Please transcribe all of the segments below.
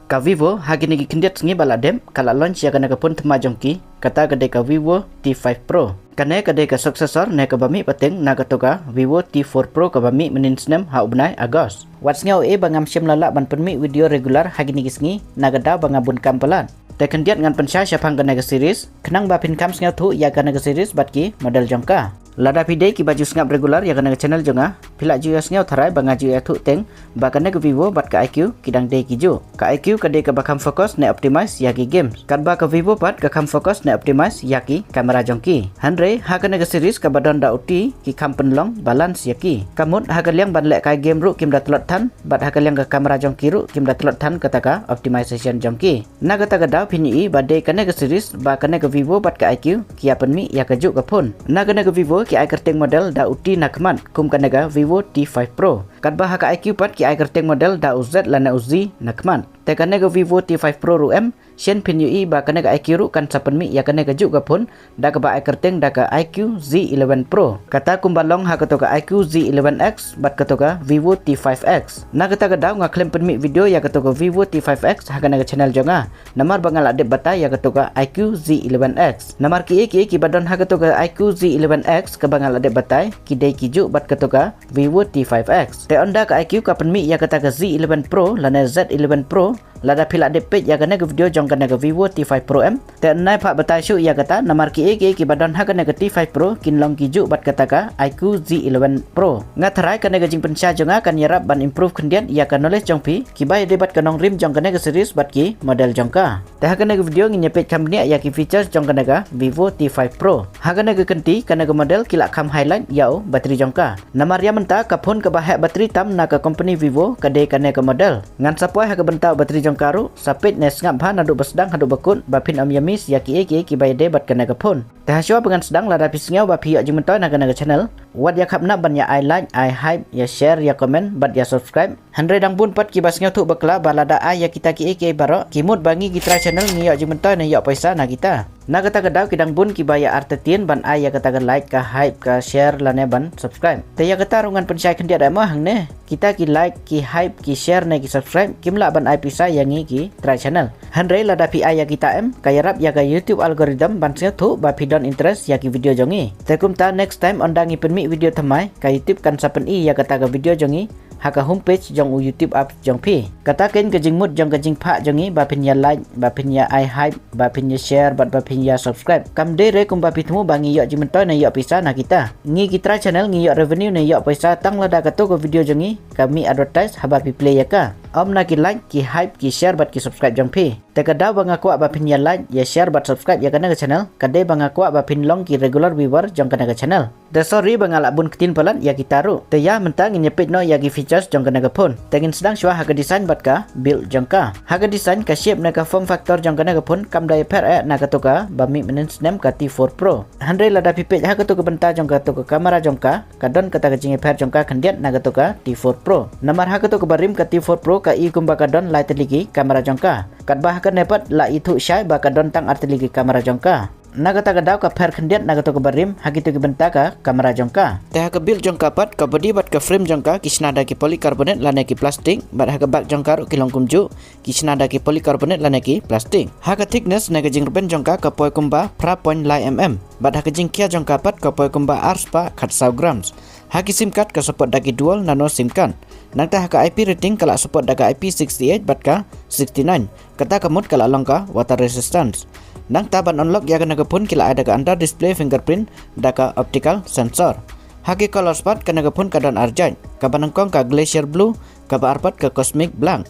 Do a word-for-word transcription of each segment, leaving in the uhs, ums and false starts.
Ka Vivo, ha kine ki khyndiat sngi ba la dep, ka la launch ïa kane ka phone thymmai jong ki, kata ka dei ka Vivo T five Pro. Kane ka dei ka successor ne kaba mih pateng na kato ka Vivo T four Pro kaba mih mynnin snem ha u bnai August. Wat sngewbha ba ngam shym la lah ban pynmih video regular ha kine ki sngi, na ka daw ba nga bun kam palat. Te khyndiat ngan pynshai shaphang kane ka series, khnang ba phin kham sngewthuh ïa kane ka series bad ki model jong ka. Lada phi dei kiba ju sngap regular ïa kane ka channel jong nga, phi lah ju ïa sngew tharai ba nga ju ïathuh teng ba kane ka Vivo bad ka I Q ki dang dei ki juh. Ka I Q ka dei kaba kham focus ne optimize ïa ki games, katba ka Vivo pat ka kham focus ne optimize ïa ki camera jong ki. Hynrei ha kane ka series kaba don da u T, ki kham pynlong balance ïa ki. Ka mut ha ka liang ban lehkai game ruh kim da tlot than, bad ha ka liang ka camera jong ki ruh kim da tlot than kata ka optimization jong ki. Na kata ka daw phin ïohi ba dei kane ka series, ba kane ka Vivo bad ka I Q ki ïa pynmih ïa ka juh ka phone. Na kane ka Vivo ki ai kyrteng model da u T na khmat, kum kane ka Vivo T five Pro. Katba ha ka I Q pat ki ai kyrteng model da u Z lane u Z na khmat. Te kane ka Vivo T five Pro ruh em, shen phin ïohi ba kane ka I Q ruh kan sa pynmih ïa kane ka juh ka phone, da kaba ai kyrteng da ka I Q Z eleven Pro. Kata kumba long ha kato ka I Q Z eleven X bad kato ka Vivo T five X. Na kata ka daw nga khlem pynmih video ïa kato ka Vivo T five X ha kane ka channel jong nga, namar ba nga la dep batai ïa kato ka I Q Z eleven X. Namar kiei kiei kiba don ha kato ka I Q Z eleven X kaba nga la dep batai, ki dei ki juh bad kato ka Vivo T five X. Te ynda ka I Q ka pynmih ïa kata ka Z eleven Pro lane Z eleven Pro, lada phi la dep peit ïa kane ka video jong kane ka Vivo T five Pro em, te nai phah batai shuh ïa kata, namar kiei kiei kiba don ha kane ka T five Pro kin long ki juh bad kata ka I Q Z eleven Pro. Nga tharai kane ka jingpynshai jong nga kan ïarap ban improve khyndiat ïa ka knowledge jong phi kiba ïadei bad ka nongrim jong kane ka series bad ki model jong ka. Te ha kane ka video ngin ïa peit kham bniah ïa ki features jong kane ka Vivo T five Pro. Ha kane ka kynti, kane ka model ki la kham highlight ïa u battery jong ka. Namar ïa mynta ka phone kaba heh battery tam na ka company Vivo ka dei kane ka model. Ngan sa poi ha ka bynta u battery jong ka ruh, sa peit ne sngap bha naduh ba sdang haduh ba kut, ba phin ym ïa miss ïa kiei kiei kiba ïadei bad kane ka phone. Te ha shuwa ba ngan sdang, lada phi sngew ba phi ïoh jingmyntoi na kane ka channel, wat ïa khapnap ban ïa ai like, ai hype, ïa share, ïa comment bad ïa subscribe. Hynrei dang bun pat kiba sngewthuh bakla ba lada ai ïa kita kiei kiei baroh, ki mut ba ngi ki trai channel ngi ïoh jingmyntoi ne ïoh pisa na kita. Na kata ka daw ki dang bun kiba ïa artatien ban ai ïa kata ka like, ka hype, ka share lane ban subscribe. Te ïa kata ruh ngan pynshai khyndiat mo hangne. Kita ki like, ki hype, ki share ne ki subscribe kim lah ban ai pisa ïa ngi ki trai channel. Hynrei lada phi ai ïa kita em, ka ïarap ïa ka YouTube algorithm ban sngewthuh ba phi don interest ïa ki video jong ngi. Te kumta next time ynda ngi pynmih video thymmai, ka YouTube kan sa pyni ïa kata ka video jong ngi ha ka homepage jong u YouTube app jong phi. Kata kein ka jingmut jong ka jingphah jong ngi ba phin ïa like, ba phin ïa ai hype, ba phin ïa share bad ba phin ïa subscribe. Kam dei re kumba phi thmu ba ngi ïoh jingmyntoi ne ïoh pisa na kita. Ngi ki trai channel ngi ïoh revenue ne ïoh pisa tang lada kato ka video jong ngi ka mih advertise haba phi play ïa ka. Ym na ki like, ki hype, ki share bad ki subscribe jong phi. Te ka daw ba nga kwah ba phin ïa like, ïa share bad subscribe ïa kane ka channel, ka dei ba nga kwah ba phin long ki regular viewer jong kane ka channel. Te sorry ba nga lah bun ktien palat ïa kita ruh. Te ïa mynta ngin ïa peit noh ïa ki features jong kane ka phone. Te ngin sdang shuwa ha ka design bad ka build jong ka. Ha ka design, ka shape ne ka form factor jong kane ka phone kam da ïapher eh na kato kaba mih mynnin snem ka T four Pro. Hynrei lada phi peit ha kato ka bynta jong kato ka camera jong ka, ka don kata ka jingïapher jong ka khyndiat na kato ka T four Pro. Namar ha kato kaba rim ka T four Pro ka i kumba ka don lai tylli ki camera jong ka. Katba ha kane pat la ithuh shai ba ka don tang ar tylli ki camera jong ka. Na kata ka daw ka pher khyndiat na kato kaba rim ha kito ki bynta ka camera jong ka. Te ha ka build jong ka pat, ka body bad ka frame jong ka ki shna da ki polycarbonate lane ki plastic, bad ha ka back jong ka ruh ki long kumjuh, ki shna da ki polycarbonate lane ki plastic. Ha ka thickness ne ka jingrben jong ka, ka poi kumba phra point lai mm. Bad ha ka jingkhia jong ka pat ka poi kumba ar spah khatsaw grams. Ha ki sim card ka support da ki dual nano sim card. Nangta ha ka I P rating ka lah support da ka I P sixty-eight bad ka sixty-nine. Kata ka mut ka lah long ka water resistance. Nangta ban unlock ïa kane ka phone ki la ai da ka under display fingerprint da ka optical sensor. Ha ki colors pat kane ka phone ka don ar jait. Kaba nyngkong ka glacier blue, kaba ar pat ka cosmic black.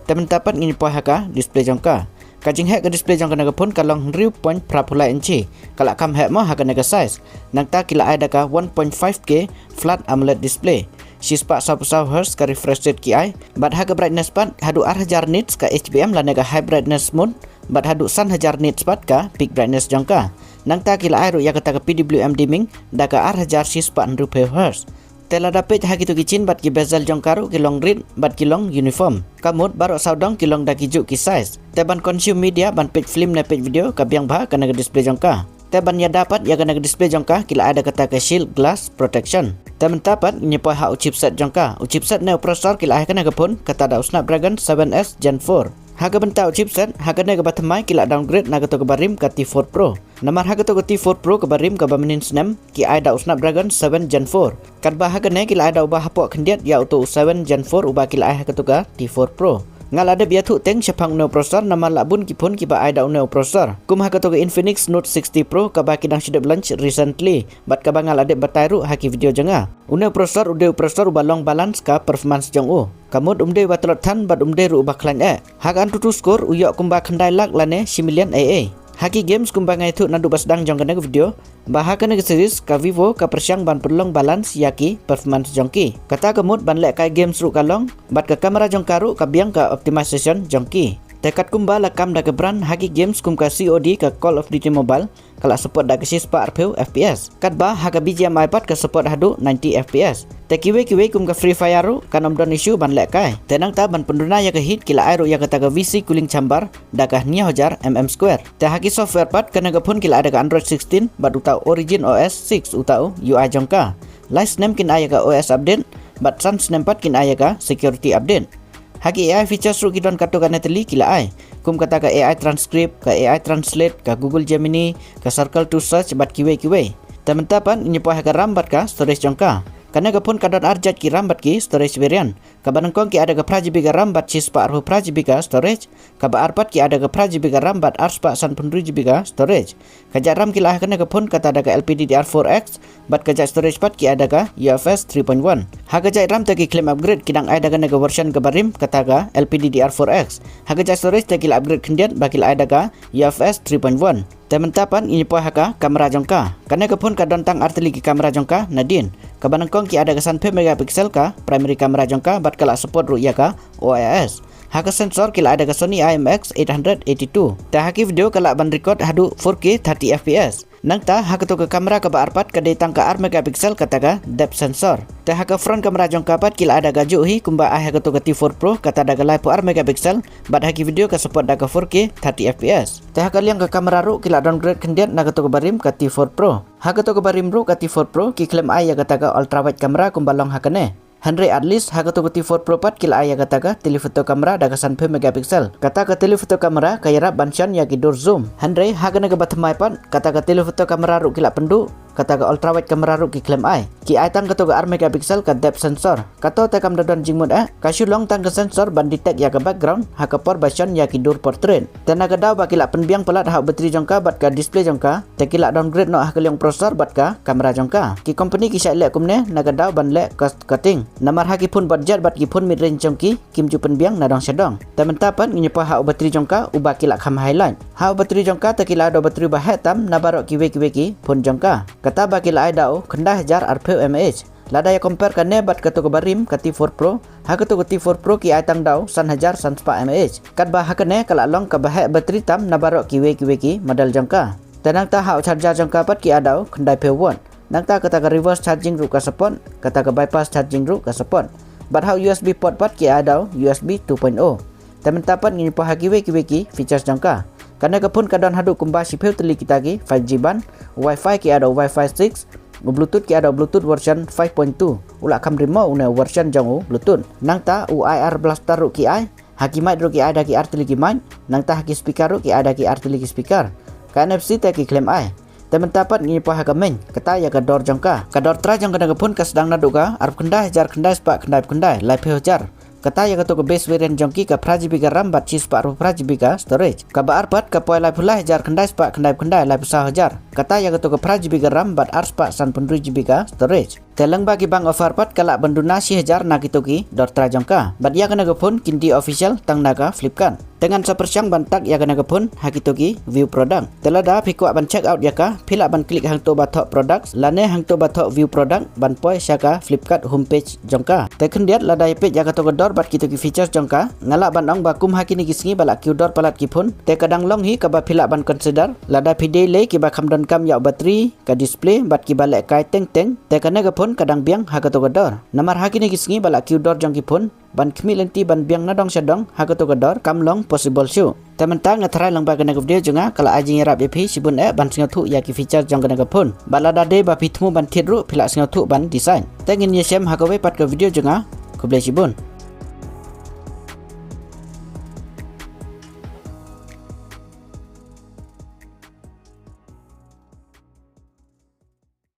Te mynta pat ngin poi ha ka display jong ka. Ka jingheh ka display jong kane ka phone ka long hynriew point phra phew lai inchi. Ka lah kham heh mo ha kane ka size. Nangta ki la ai da ka one point five K flat AMOLED display. Shispah sawphew saw hertz ka refresh rate ki ai. Bad ha ka brightness pat haduh ar hajar nits ka H B M lane ka high brightness mode. Bad haduh san hajar nits pat ka peak brightness jong ka. Nangta ki la ai ruh ïa kata ka P W M dimming da ka ar hajar shispah hynriewphew hertz. Te lada peit ha kito ki chin bad ki bezel jong ka ruh ki long rit bad ki long uniform. Ka mut baroh sawdong ki long da ki juh ki size. Te ban consume media, ban peit film ne peit video, ka biang bha kane ka display jong ka. Te ban ïada pat ïa kane ka display jong ka ki la ai da kata ka shield glass protection. Te mynta pat ngin poi ha u chipset jong ka. U chipset ne u processor ki la ai ha kane ka phone kata da u Snapdragon seven S Gen four. Ha ka bynta u chipset, ha kane kaba thymmai ki la downgrade na kato kaba rim ka T four Pro. Namar ha kato ka T four Pro kaba rim kaba mynnin snem, ki ai da u Snapdragon seven Gen four. Katba ha kane ki la ai da uba hapoh khyndiat ïa uto u seven Gen four uba ki la ai ha kato ka T four Pro. Nga la dep ïathuh teng shaphang une u processor namar la bun ki phone kiba ai da une u processor. Kum ha kato ka Infinix Note sixty Pro kaba ki dang shu dep launch recently. Bad kaba nga la dep batai ruh ha ki video jong nga. Une u processor u dei u processor uba long balance ka performance jong u. Ka mut um dei uba tlot than bad um dei ruh uba khlaiñ eh. Ha ka AnTuTu score u ïoh kumba khyndai lak lane shi million A A. Ha ki games kumba nga ïathuh naduh ba sdang jong kane ka video. Ba ha kane ka series ka Vivo ka pyrshang ban pynlong balance ïa ki performance jong ki. Kata ka mut ban lehkai games ruh ka long, bad ka camera jong ka ruh ka biang ka optimization jong ki. Te katkum ba la kam da ka brand ha ki games kum ka C O D ka Call of Duty Mobile, ka la support da ka shispah arphew F P S. Katba ha ka B G M I pat ka support haduh ninety F P S. Te kiwei kiwei kum ka Free Fire ruh kan ym don issue ban lehkai. Te nangta ban pynduna ïa ka heat ki la ai ruh ïa kata ka V C cooling chamber da ka hynñiew hajar mm square. Te ha ki software pat kane ka phone ki la ai da ka Android sixteen bad uta u Origin O S six uta u U I jong ka. Lai snem kin ai ïa ka O S update bad san snem pat kin ai ïa ka security update. Ha ki A I features ruh ki don katto katne tylli ki la ai. Kum kata ka A I transcript, ka A I translate, ka Google Gemini, ka Circle to Search bad kiwei kiwei. Te mynta pat ngin ïa poi ha ka RAM bad ka storage jong ka. Kane ka phone ka don ar jait ki RAM bad ki storage variant. Kaba nyngkong ki ai da ka phra G B ka RAM bad shispah arphew phra G B ka storage. Kaba ar pat ki ai da ka phra G B ka RAM bad arspah sanphew hynriew G B ka storage. Ka jait RAM ki la ai ha kane ka phone kata da ka L P D D R four X bad ka jait storage pat ki ai da ka U F S three point one. Ha ka jait RAM te ki claim upgrade ki dang ai da kane ka version kaba rim kata ka L P D D R four X. Ha ka jait storage te ki la upgrade khyndiat ba ki la ai da ka U F S three point one. Te mynta pat ngin ïa poi ha ka camera jong ka. Kane ka phone ka don tang ar tylli ki camera jong ka nadien. Kaba nyngkong ki ai da ka sanphew megapixel ka primary camera jong ka bad ka la support ruh ïa ka O I S. Ha ka sensor ki la ai da ka Sony I M X eight hundred eighty-two. Te ha ki video ka lah ban record haduh four K thirty F P S. Nangta ha kato ka camera kaba ar pat ka dei tang ka ar megapixel kata ka depth sensor. Te ha ka front camera jong ka pat ki la ai da ka juh hi kumba ai ha kato ka T four Pro kata da ka laiphew ar megapixel. Bad ha ki video ka support da ka four K thirty F P S. Te ha ka liang ka camera ruh ki la downgrade khyndiat na kato kaba rim ka T four Pro. Ha kato kaba rim ruh ka T four Pro ki khlem ai ïa kata ka ultra wide camera kumba long ha kane. Hynrei at least ha kato ka T four Pro pat ki la ai ïa kata ka telephoto camera da ka sanphew megapixel. Kata ka telephoto camera ka ïarap ban shon ïa ki dur zoom. Hynrei ha kane kaba thymmai pat kata ka telephoto camera ruh ki la pynduh. Kata ka ultra wide camera ruh ki khlem ai. Ki ai tang kato ka ar megapixel ka depth sensor. Kato te kam da don jingmut eh. Ka shu long tang ka sensor ban detect ïa ka background ha ka por ba shon ïa ki dur portrait. Te na ka daw ba ki la pynbiang palat ha u battery jong ka bad ka display jong ka. Te ki la downgrade noh ha ka liang processor bad ka camera jong ka. Ki company ki shait leh kumne na ka daw ban leh cost cutting. Namar ha ki phone budget bad ki phone mid range jong ki kim ju pynbiang na dong sha dong. Te mynta pat ngin ïa poi ha u battery jong ka uba ki la kham highlight. Ha u battery jong ka te ki la ai da u battery ba heh tam na baroh kiwei kiwei ki phone jong ka. Kata ba ki la ai da u khyndai hajar arphew mAh. Lada ïa compare kane bad kato kaba rim ka T four Pro. Ha kato ka T four Pro ki ai tang da u san hajar san spah mAh. Katba ha kane ka la long kaba heh battery tam na baroh kiwei kiwei ki model jong ka. Te nangta ha u charger jong ka pat ki ai da u khyndai phew watt. Nangta kata ka reverse charging ruh ka support, kata ka bypass charging ruh ka support. Bad ha u U S B port pat ki ai da u U S B two point oh. Te mynta pat ngin ïa poi ha kiwei kiwei ki features jong ka. Kane ka phone ka don haduh kumba shiphew tylli kita ki five G band, Wi-Fi ki ai da u Wi-Fi six, u Bluetooth ki ai da u Bluetooth version five point two. U la kham rimo une u version jong u Bluetooth. Nangta u I R blaster ruh ki ai, ha ki mic ruh ki ai da ki ar tylli ki mic, nangta ha ki speaker ruh ki ai da ki ar tylli ki speaker. Ka N F C te ki khlem ai. Te mynta pat ngin ïa poi ha ka main, kata ïa ka dor jong ka. Ka dor trai jong kane ka phone ka sdang naduh ka arphew khyndai hajar khyndai spah khyndai phew khyndai, laiphew hajar. Kata ïa kato ka base variant jong ki ka phra G B ka RAM bad shispah arphew phra G B ka storage. Kaba ar pat ka poi laiphew lai hajar khyndai spah khyndai phew khyndai, laiphew saw hajar. Kata ïa kato ka phra G B ka RAM bad arspah sanphew hynriew G B ka storage. Te lyngba ki bank offer pat ka lah ban duna shi hajar na kito ki dor trai jong ka. Bad ïa kane ka phone kin die official tang na ka Flipkart. Te ngan sa pyrshang ban tag ïa kane ka phone ha kito ki view product. Te lada phi kwah ban check out ïa ka, phi lah ban click hangto ba thoh products lane hangto ba thoh view product ban poi sha ka Flipkart homepage jong ka. Te khyndiat lada ïa peit ïa kato ka dor bad kito ki features jong ka, nga lah ban ong ba kum ha kine ki sngi ba la kiew dor palat ki phone, te ka dang long hi kaba phi lah ban consider. Lada phi dei lei kiba kham donkam ïa u battery, ka display bad kiba lehkai teng teng, te kane ka phone ka dang biang ha kato ka dor. Namar ha kine ki sngi ba la kiew dor jong ki phone, ban khmih lynti ban biang na dong sha dong ha kato ka dor kam long possible shuh. Te mynta nga tharai lyngba kane ka video jong nga ka la ai jingïarap ïa phi shibun eh ban sngewthuh ïa ki feature jong kane ka phone. Bad lada dei ba phi thmu ban thied ruh phi lah sngewthuh ban decide. Te ngin ïashem ha kawei pat ka video jong nga. Khublei shibun.